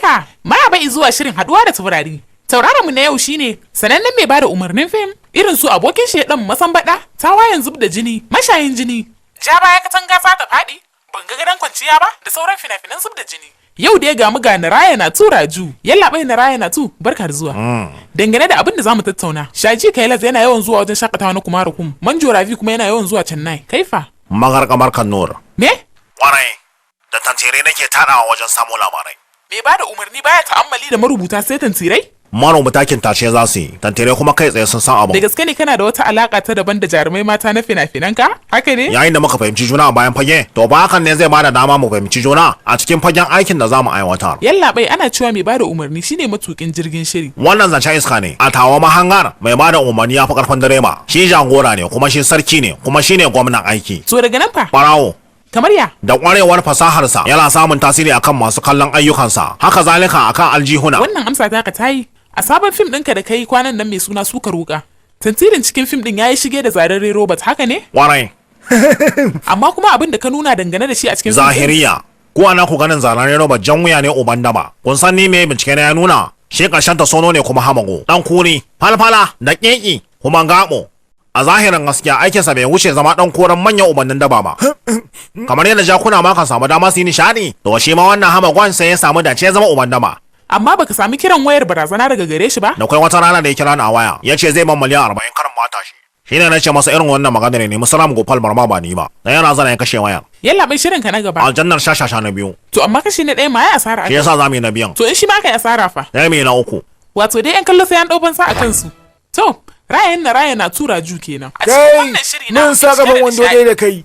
Barka, maraba zuwa shirin haduwa da taurari. Tauraron mu na yau shine sanannen mai bada umarnin fim irin su Abokin Shedan, Masambada, Tawayen Zub da Jini, Mashayin Jini, Ja Baya Katanga Za Ta Faɗi, Ban Ga Gadon Kwanciya Ba da sauran fina-finan zub da jini. Yau dai ga mu ga Narayana Tu Raju. Yallaɓai Narayana Tu, barka da zuwa. Dangane da abin da zamu tattauna, Shaji Kailas yana yawan zuwa wajen shakatawa na Kumarakum, Manjo Ravi kuma yana yawan zuwa Chennai. Kaifa? Magarkamar Kannur. Me? Kwarai, da tantirai nake tarawa wajen samun labarai. Mai bada umarni baya ta'ammali da marubuta sai tantirai? Marubuta kintace za su yi, tantirai kuma kai tsaye sun san Da abin. gaske ne kana da wata alaka ta daban da jarumai mata na fina-finanka? Haka ne? Yayin da muka fahimci juna a bayan fage, to ba hakan ne zai bada dama mu fahimci juna a cikin fagen aikin da za mu aiwatar. Yallaɓai, ana cewa mai bada umarni shine matukin jirgin shiri. Wannan zancen iska ne. A tawa mahangar, mai bada umarni ya fi karfin direba. Shi jagora ne, kuma shi sarki ne, kuma shi ne gwamnan aiki. To daga nan fa? Barawo. Kamar ya? Da kwarewar fasaharsa yana samun tasiri akan masu kallon ayyukansa, haka zalika akan aljihuna. Wannan amsa taka ta yi. A sabon fim ɗinka da kai kwanan nan mai suna Suka Ruka. Tantirin cikin fim ɗin ya yi shige da zararre Robert, haka ne? Kwarai. Amma kuma abin da ka nuna dangane da shi a cikin fim ɗin- Zahiriya ko ana ku ganin zararen Robert jan wuya ne uban daba. Kun san ni me bincike na ya nuna? Shi karshen ta sono ne kuma hamago dan kuri falfala da keki kuma gabo. A zahirin gaskiya, aikinsa bai wuce zama dan koren manyan ubannin daba ba. Kamar yadda jakuna ma kan samu dama su yi nishadi, to shi ma wannan hamagon sai ya samu dace ya zama uban daba. Amma baka sami kiran wayar barazana daga gare shi ba? Da kwai wata rana da ya kira ni a waya, ya ce zai ban 40 miliyan karin mata. Shi shine na ce masa irin wannan magana ne musalam Gopal Barma ba ni ba. Dan yana zana ya kashe wayar. Yallaɓai, shirin ka na gaba. Aljannar Shashasha na biyu. To amma kashi na ɗaya ma ya asara Shi aka. yasa za mu yi na biyan. To in shi ma aka yi asara fa? Sai mu yi na uku. Wato dai 'yan kallo sai an ɗau fansa a kansu. To, ra'ayin na Raya na tura ju kenan. A cikin Kai, wannan shiri na mun sa gaban wando ɗaya da kai.